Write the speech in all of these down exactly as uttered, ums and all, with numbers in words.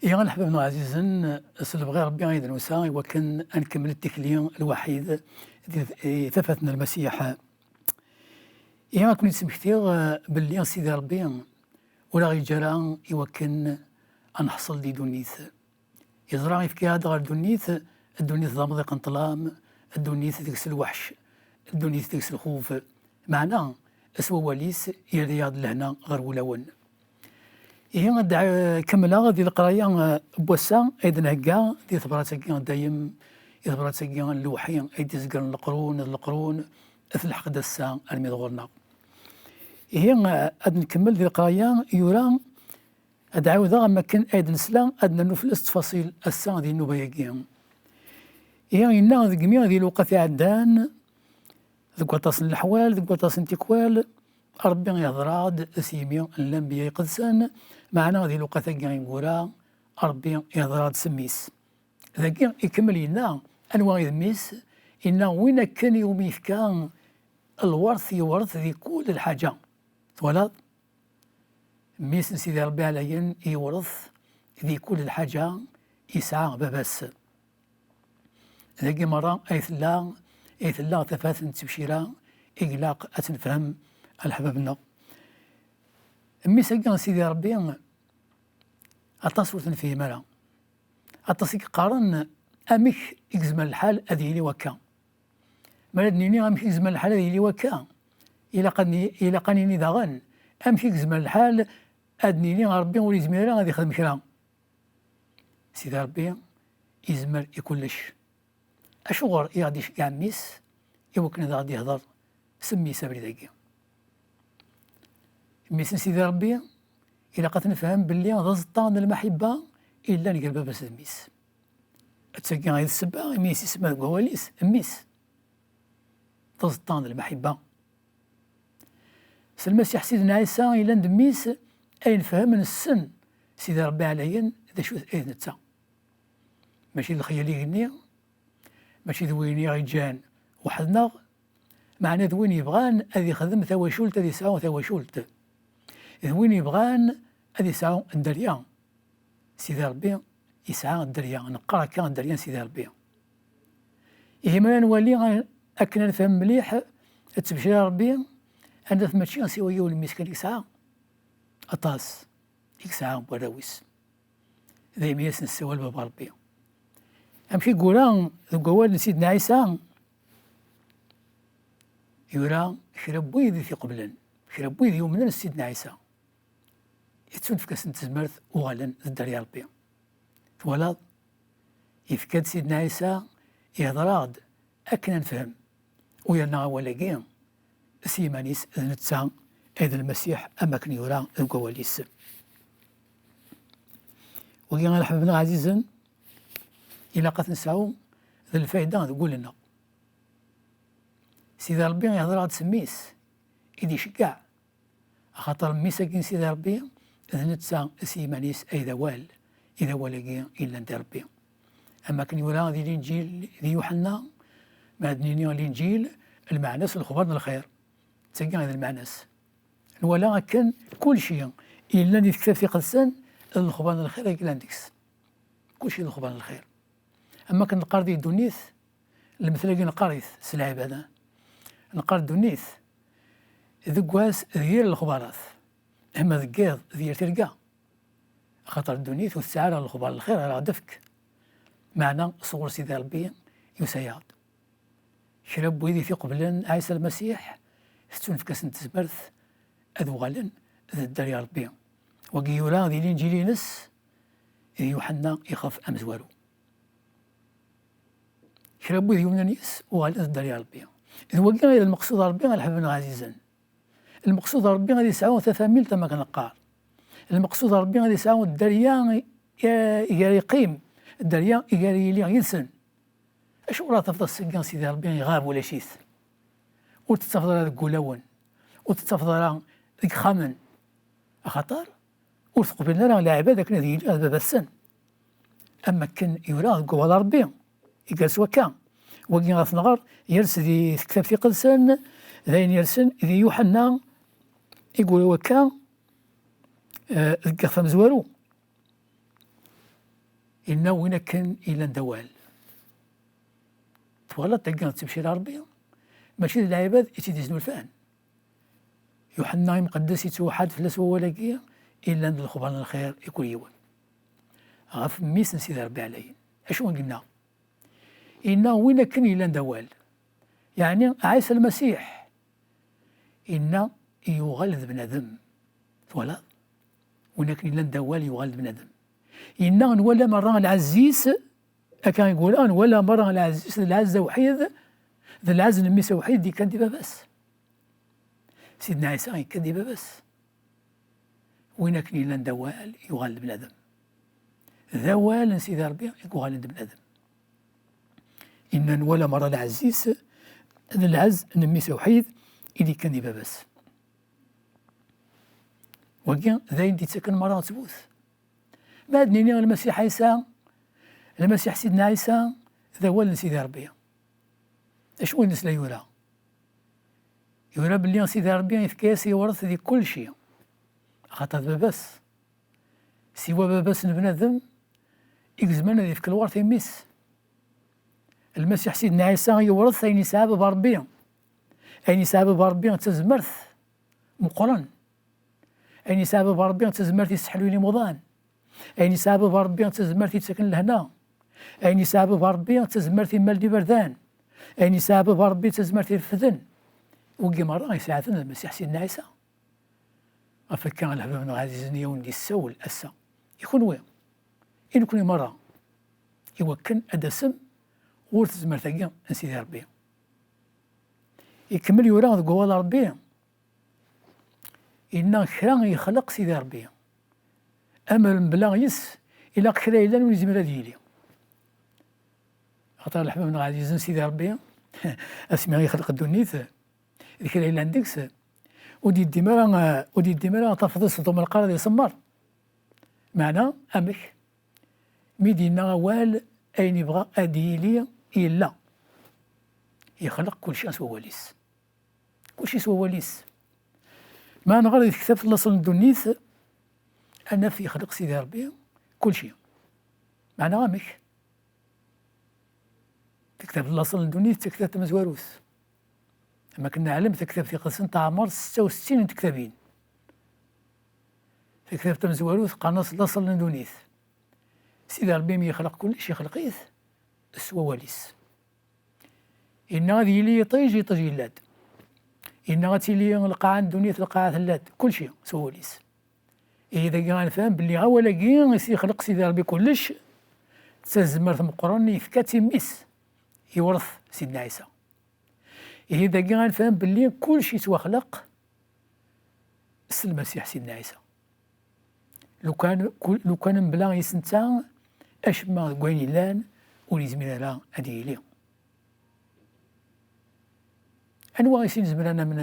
Ihi a leḥbab-nneɣ ɛzizen, s lebɣi Ṛebbi ay d-nusa i wakken ad nkemmel tikli lwaḥid di, di tafat n Lmasiḥ. Ihi ad ken-id-smektiɣ, eh, belli Sidi Ṛebbi ur aɣ-yeǧǧa ara i wakken ad neḥṣel di ddunit. Yeẓra yefka-aɣ-d ɣer ddunit, ddunit d amḍiq n ṭṭlam, ddunit deg-s lweḥc, ddunit deg-s lxuf. Meɛna, s wawal-is, yerra-yaɣ-d lehna ɣer wulawen. Ihi ad d-, kemmleɣ di leqraya, eh, n wass-a ay d-nhegga di tebrat-agi, dayem di tebrat-agi n lewḥi ay d-izegren leqrun d leqrun, telḥeq-d ass-a armi d ɣur-neɣ. Ihi, eh, ad nkemmel di leqraya yura, ad d-ɛawdeɣ am wakken ay d-nesla, ad nernu fell-as ttfaṣil ass-a di nnuba-agi. Ihi yenna deg mi di lewqat iɛeddan, deg waṭas n leḥwal, deg waṭas n tikwal, Ṛebbi ihḍer-aɣ-d s yimi n lanbeyya iqedsen, meɛna di lewqat-agi ineggura, Ṛebbi ihḍer-aɣ-d s mmi-s. Dagi ikemmel yenna, anwa i d mmi-s? Yenna, win akken iwumi yefka lweṛt, yewṛet di kul lḥaǧa. Twalaḍ? Mmi-s n Sidi Ṛebbi Ɛlayen yewṛet di kul lḥaǧa yesɛa baba-s. Dagi merra ay tella, ay tella tafat n ttebcira i ilaq ad tt-nefhem a leḥbab-nneɣ. Mmi-s-agi n Sidi Ṛebbi, aṭas ur t-nefhim ara. Aṭas i yeqqaren, amek i yezmer lḥal ad yili wakka? Mi ara d-nini amek i yezmer lḥal ad yili wakka, ilaq ad ni-, ilaq ad nini daɣen, amek i yezmer lḥal ad nini Ṛebbi ur yezmir ara ad yexdem kra? Sidi Ṛebbi yezmer i kullec. Acuɣer i aɣ-d-iceggeɛ mmi-s i wakken ad aɣ-d-ihder s mmi-s abrid-agi? Mmi-s n Sidi Ṛebbi, ilaq ad t-nefhem belli d aẓeṭṭa n lmaḥibba i yellan gar baba-s d mmi-s. D tagi ay d ssebba imi i s-isemma deg wawal-is mmi-s. D aẓeṭṭa n lmaḥibba. S Lmasiḥ Sidna Ɛisa yellan d mmi-s ay nefhem nessen Sidi Ṛebbi Ɛlayen d acu ay d netta. Mačči d lexyal igenni, mačči d win i ɣ-iǧǧan weḥd-neɣ, meɛna d win yebɣan ad ixdem tawacult, ad yesɛu tawacult. D win yebɣan ad yesɛu dderya. Sidi Ṛebbi yesɛa dderya, neqqar akka dderya n Sidi Ṛebbi. Ihi mi ara nwali akken ad nefhem mliḥ ttebcira Ṛebbi, ad naf mačči siwa yiwen n mmi-s kan i yesɛa, aṭas i yesɛa n warraw-is. Daymi i as-nessawal Baba Ṛebbi. Amek i yura deg wawal n Sidna Ɛisa? Yura kra n wid i t-iqeblen, kra n wid yumnen s Sidna Ɛisa. Ittunefk-asen tezmert, uɣalen d dderya Ṛebbi. Twalaḍ? Yefka-d Sidna Ɛisa, ihḍer-aɣ-d akken ad nefhem. U yerna awal-agi s yiman-is d netta ay d Lmasiḥ, am akken yura deg wawal-is. Wagi, a leḥbab-nneɣ ɛzizen, ilaq ad t-nesɛu d lfayda deg wul-nneɣ. Sidi Ṛebbi ihḍer-aɣ-d s mmi-s, i d-iceggeɛ. Axaṭer mmi-s-agi n Sidi Ṛebbi, d netta s yiman-is ay d awal, i d awal-agi yellan di Ṛebbi. Am akken yura di Linǧil di Yuḥenna, ma ad nini Linǧil, lmeɛna-s lexbar n lxir. D tagi i d lmeɛna-s. Nwala akken kulci yellan di tektabt iqedsen d lexbar n lxir i yellan deg-s. Kulci d lexbar n lxir. Am akken neqqar di ddunit, lemtel-agi neqqar-it s lɛibada. Neqqar ddunit, deg wass d yir lexbarat, ama deg yiḍ d yir tirga. Axaṭer ddunit ur tesɛi ara lexbar n lxir ara ɣ-d-tefk. Meɛna sɣur Sidi Ṛebbi yusa-yaɣ-d. Kra n wid i t-iqeblen Ɛisa Lmasiḥ, tettunefk-asen tezmert ad uɣalen d dderya Ṛebbi. Wagi yura di Linǧil-ines, di Yuḥenna ixef amezwaru. Kra n wid yumnen yis uɣalen d dderya Ṛebbi. D wagi ay d lmeqsud n Ṛebbi, a leḥbab-nneɣ ɛzizen. Lmeqsud n Ṛebbi ad yesɛu tafamilt, am akken neqqar. Lmeqsud n Ṛebbi ad yesɛu dderya i, i, i gar yeqqim, dderya i gar yili yid-sen. Acuɣer ara tafeḍ ass-agi Sidi Ṛebbi iɣab ulac-it? Ur t-tettafeḍ ara deg wulawen, ur t-tettafeḍ ara deg yexxamen. Axaṭer ur t-qbilen ara lɛibad akken ad yili d baba-tsen. Am akken yura deg wawal n Ṛebbi, iger s wakka. Wagi ad t-nɣer yers di tektabt iqedsen, d ayen yersen di Yuḥenna i yura wakka, eh, deg yixef amezwaru. Yenna win akken yellan d awal. Twalaḍ tagi d ttebcira Ṛebbi, mačči d lɛibad i tt-id-iznulfan. Yuḥenna Imqeddes yettweḥḥad fell-as wawal-agi, yellan d lexbar n lxir i kul yiwen. Ɣef mmi-s n Sidi Ṛebbi ɛlayen. Acu i yenna? Yenna win akken yellan d awal. Yeɛni Ɛisa Lmasiḥ. Yenna yuɣal d bnadem. Twalaḍ? Win akken yellan d awal yuɣal d bnadem. Yenna nwala merra lɛezz-is, akka i yura, nwala merra lɛezz-is, d lɛezz awḥid, d lɛezz n mmi-s awḥid d-yekkan di baba-s. Sidna Ɛisa yekka di baba-s. Win akken yellan d awal yuɣal d bnadem. D awal n Sidi Ṛebbi i yuɣalen d bnadem. Yenna nwala merra lɛezz-is, d lɛezz n mmi-s awḥid i d-yekkan di baba-s. Wagi d ayen d-yettaken merra ttbut. Ma ad nini Lmasiḥ Ɛisa, Lmasiḥ Sidna Ɛisa d awal n Sidi Ṛebbi. D acu i nesla yura? Yura belli Sidi Ṛebbi yefka-yas yewret di kulci, axaṭer d baba-s. Siwa baba-s n bnadem i izemren ad yefk lwert i mmi-s. Lmasiḥ Sidna Ɛisa yewret ayen yesɛa baba Ṛebbi. Ayen yesɛa baba Ṛebbi d tazmert meqqren. Ayen yesɛa baba Ṛebbi d tazmert yesseḥluyen imuḍan. Ayen yesɛa baba Ṛebbi d tazmert yettaken lehna. Ayen yesɛa baba Ṛebbi d tazmert immal-d iberdan. Ayen yesɛa baba Ṛebbi d tazmert irefden. Wigi merra yesɛa-ten Lmasiḥ Sidna Ɛisa. Ɣef akka a leḥbab-nneɣ ɛzizen i awen-d-yessawel ass-a, i kunwi, i nekni merra, i wakken ad d-tasem ɣur tezmert-agi n Sidi Ṛebbi. Ikemmel yura deg wawal Ṛebbi, yenna kra yexleq Sidi Ṛebbi, amer mebla yes ilaq kra yellan ur yezmir ad yili. Axaṭer leḥbab-nneɣ ɛzizen Sidi Ṛebbi, asmi i yexleq ddunit, d kra yellan deg-s, ur d-yeddim ara, ur d-yeddim ara tafḍist d umelqar ad isemmer. Meɛna, amek? Mi d-yenna awal, ayen yebɣa ad yili, yella. Yexleq kulci s wawal-is. Kulci s wawal-is. Ma nɣer di tektabt n laṣel n ddunit, ad naf yexleq Sidi Ṛebbi kulci. Meɛna amek? Tektabt n laṣel n ddunit d taktabt tamezwarut. Am akken neɛlem, taktabt iqedsen teɛmer setta u settin n tektabin. Taktabt tamezwarut qqaren-as laṣel n ddunit. Sidi Ṛebbi mi yexleq kullec, yexleq-it s wawal-is. Yenna ad yili yiṭij, yiṭij yella-d. Yenna ad tili lqaɛa n ddunit, lqaɛa tella-d. Kulci s wawal-is. Ihi dagi ad nefhem belli awal-agi i s-yexleq Sidi Ṛebbi kullec, d tazmert meqqren yefka-tt i mmi-s, yewret Sidna Ɛisa. Ihi dagi ad nefhem belli kullec yettwaxleq s Lmasiḥ Sidna Ɛisa. Lukan, kul-, lukan mebla yes netta, acemma deg wayen yellan ur yezmir ara ad yili. Anwa i s-nezmer ad namen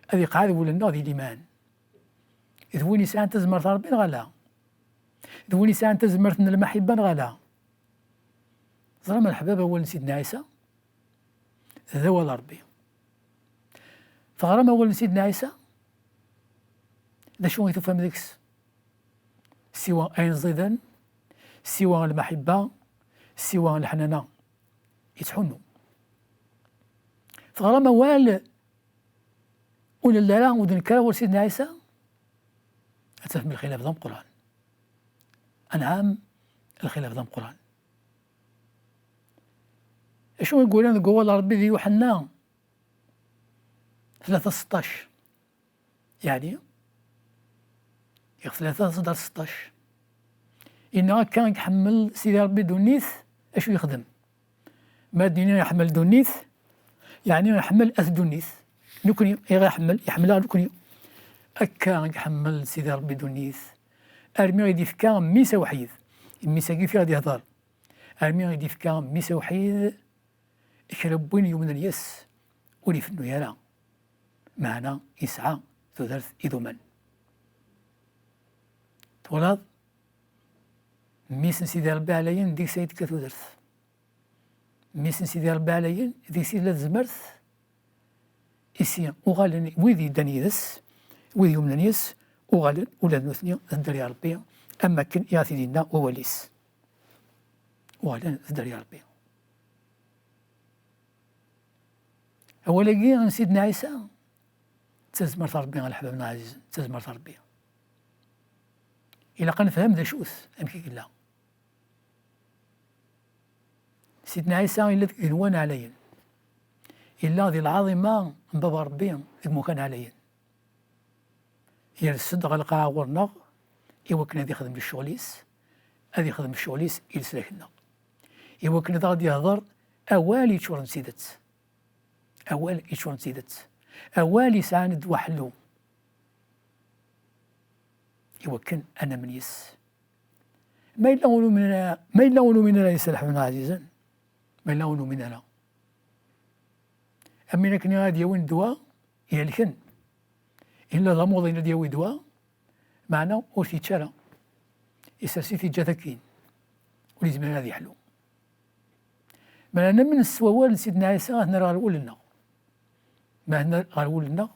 ad iqɛed wul-nneɣ di liman? D win yesɛan tazmert n Ṛebbi neɣ ala? D win yesɛan tazmert n lmaḥibba neɣ ala? Ẓram a leḥbab awal n Sidna Ɛisa d awal n Ṛebbi. Teɣram awal n Sidna Ɛisa? D acu i tufam deg-s? Siwa ayen ẓidan, siwa lmaḥibba, siwa leḥnana. Yettḥunnu. Teɣram awal ur nelli ara, ur d-nekker ara ɣur Sidna Ɛisa, ad tafem lxilaf d ameqqran. Anɛam, lxilaf d ameqqran. Acu i yuran deg wawal n Ṛebbi di Yuḥenna tlata seṭṭac? Yeɛni, ɣef tlata ṣṣdar seṭṭac. Yenna akka i iḥemmel Sidi Ṛebbi ddunit, acu yexdem? Ma d-nini iḥemmel ddunit, yeɛni iḥemmel at ddunit. Nekni i ɣ-iḥemmel, iḥemmel-aɣ nekni. Akka i iḥemmel Sidi Ṛebbi ddunit, armi i d-ifka mmi-s awḥid. Mmi-s-agi fiɣ d-ihder. Armi i d-ifka mmi-s awḥid, kra n win yumnen yes ur ifennu ara, meɛna yesɛa tudert idumen. Twalaḍ? Mmi-s n Sidi Ṛebbi ɛlayen deg-s ay d-tekka tudert. Mmi-s n Sidi Ṛebbi ɛlayen deg-s yella tzemert, isi uɣalen wid yeddan yid-s, wid yumnen yes, uɣalen ula d nutni d dderya Ṛebbi, am wakken i ɣ-t-id-yenna wawal-is. uɣalen d dderya Ṛebbi. Awal-agi n Sidna Ɛisa, d tazmert n Ṛebbi, a leḥbab-nneɣ ɛzizen, d tazmert n Ṛebbi. Ilaq ad nefhem d acu-t, amek i yella. Sidna Ɛisa yella deg igenwan ɛlayen. Yella di lɛaḍima n Baba Ṛebbi deg imukan ɛlayen. Yers-d ɣer lqaɛa ɣur-neɣ i wakken ad ixdem lecɣel-is, ad ixdem lecɣel-is i leslak-nneɣ. I wakken ad aɣ-d-yehder awal yeččuren d tidet. Awal yeččuren d tidet. Awal yesɛan ddwa ḥellu. I wakken ad namen yes. Ma yella ur numin ara, ma yella ur numin ara yes a leḥbab-nneɣ ɛzizen, ma yella ur numin ara, am win akken ad d-yawin ddwa, helken. Yella d amuḍin ad d-yawi ddwa, meɛna ur t-yečči ara. Isers-it, yeǧǧa-t akkin. Ur yezmir ara ad yeḥlu. Ma namen s wawal n Sidna Ɛisa, ad t-nerr ɣer wul-nneɣ. Ma t-nerr ɣer wul-nneɣ,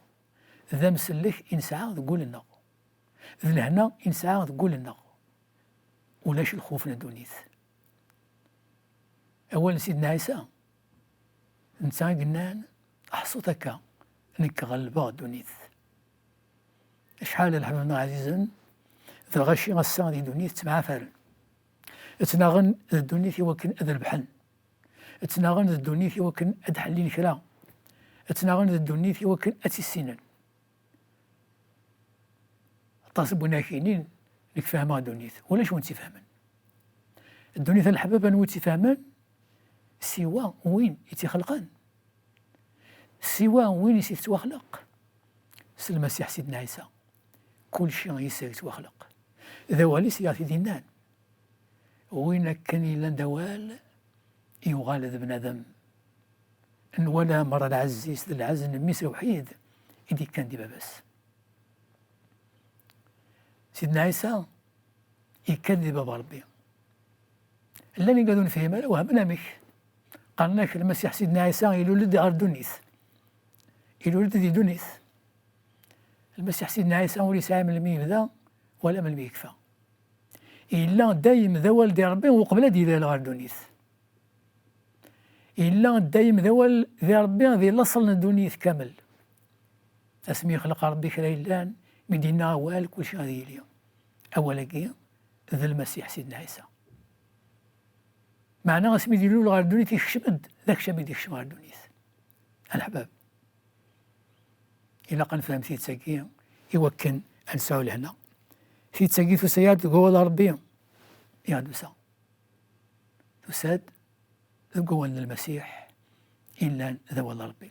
d amsellek i nesɛa deg wul-nneɣ. D lehna i nesɛa deg wul-nneɣ. Ulac lxuf n ddunit. Awal n Sidna Ɛisa, d netta i yennan: "Ḥṣut akka, nekk ɣelbeɣ ddunit." Acḥal a leḥbab-nneɣ ɛzizen d lɣaci ass-a di ddunit ttemɛafaren. Ttnaɣen d ddunit i wakken ad rebḥen. Ttnaɣen d ddunit i wakken ad d-ḥellin kra. Ttnaɣen d ddunit i wakken ad tt-issinen. Aṭas n win ak-yinin: "Nekk fehmeɣ ddunit." Ulac win tt-ifehmen. Ddunit a leḥbab, anwa i tt-ifehmen? Siwa win i tt-ixelqen. Siwa win i s-tettwaxleq. S Lmasiḥ Sidna Ɛisa. Kulci yis-s i yettwaxleq. D awal-is i aɣ-t-id-yennan. Win akken yellan d awal, yuɣal d bnadem. Nwala merra lɛezz-is d lɛezz n mmi-s awḥid i d-ikkan di baba-s. Sidna Ɛisa yekka-d di baba Ṛebbi. Llan igad ur nefhim ara, wehmen amek. Qqaren-ak Lmasiḥ Sidna Ɛisa ilul-d ɣer ddunit. Ilul-d di ddunit. Lmasiḥ Sidna Ɛisa ur yesɛi melmi yebda wala melmi yekfa. Yella dayem d awal di Ṛebbi uqbel ad d-ilal ɣer ddunit. Yella dayem d awal di Ṛebbi, di laṣel n ddunit kamel. Asmi yexleq Ṛebbi kra yellan, mi d-yenna awal, kulci ad yili. Awal-agi d Lmasiḥ Sidna Ɛisa. Meɛna asmi d-ilul ɣer ddunit, yekcem-d, d akcam i d-yekcem ɣer ddunit. A leḥbab, ilaq ad nefhem tidet-agi i wakken ad nesɛu lehna. Tidet-agi tusa-yaɣ-d deg wawal n Ṛebbi i ɣ-d-tusa. Tusa-d deg wawal n Lmasiḥ, yellan d awal n Ṛebbi.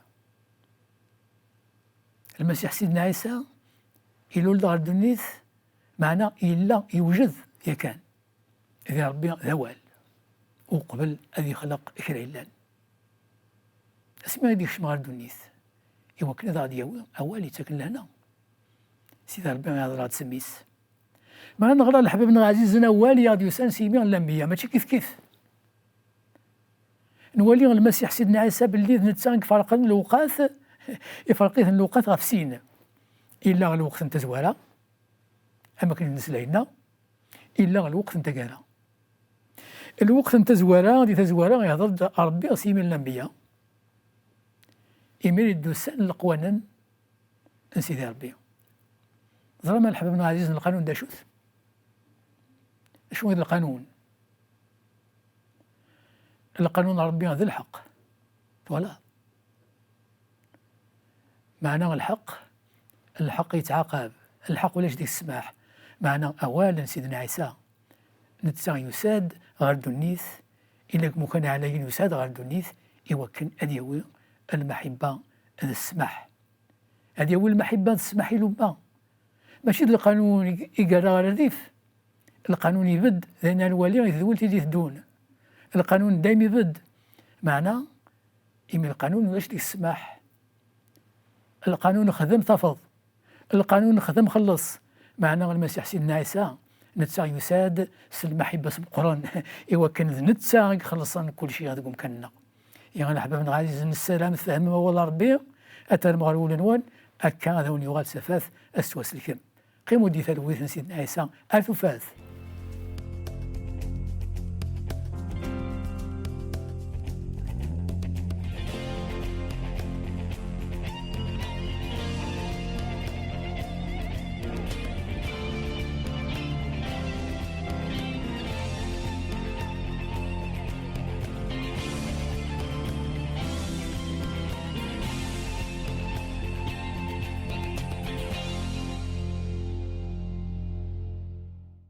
Lmasiḥ Sidna Ɛisa ilul-d ɣer ddunit, meɛna yella yewjed yakan di Ṛebbi d awal, uqbel ad yexleq kra yellan. Asmi i d-yekcem ɣer ddunit, i wakken ad aɣ-d-yawi awal yettaken lehna. Sidi Ṛebbi ihdeṛ-aɣ-d s mmi-s. Meɛna neɣra, leḥbab-nneɣ ɛzizen, awal i aɣ-d-yusan s yimi n lanbeyya, mačči kifkif. Nwali Lmasiḥ Sidna Ɛisa belli d netta i iferqen lewqat, iferq-iten lewqat ɣef sin. Illa lweqt n tazwara, am akken i d-nesla yenna, illa lweqt n taggara. Lweqt n tazwara, di tazwara ihdeṛ-d Ṛebbi s yimi n lanbeyya. Imir i d-usan leqwanen n Sidi Ṛebbi. Ẓram a leḥbab-nneɣ ɛzizen, lqanun d acu-t? Acu i d lqanun? Lqanun n Ṛebbi d lḥeqq. Twalaḍ? Meɛna lḥeqq, lḥeqq yettɛaqab. Lḥeqq ulac deg-s ssmaḥ. Meɛna awal n Sidna Ɛisa, netta yusa-d ɣer ddunit, ila deg imukan ɛlayen yusa-d ɣer ddunit i wakken ad yawi lmaḥibba d ssmaḥ. Ad yawi lmaḥibba d ssmaḥ i lumma. Mačči d lqanun i, i yerra ɣer rrif. Lqanun ibedd, d ayen ara nwali i tedwilt i d-iteddun. Lqanun dayem ibedd. Meɛna, imi lqanun ulac deg ssmaḥ. Lqanun xdem tafeḍ. Lqanun xdem xelleṣ. Meɛna Lmasiḥ Sidna Ɛisa, netta yusa-d s lmaḥibba-s meqqren, i wakken d netta i ixellṣen kulci deg umkan-nneɣ. Iɣ a leḥbab-nneɣ ɛzizen, nessaram tfehmem awal n Ṛebbi, ad terrem ɣer wul-nwen, akka ad awen-yuɣal s tafat, ad tettwaselkem. Qqimu di talwit n Sidna Ɛisa ar tufat.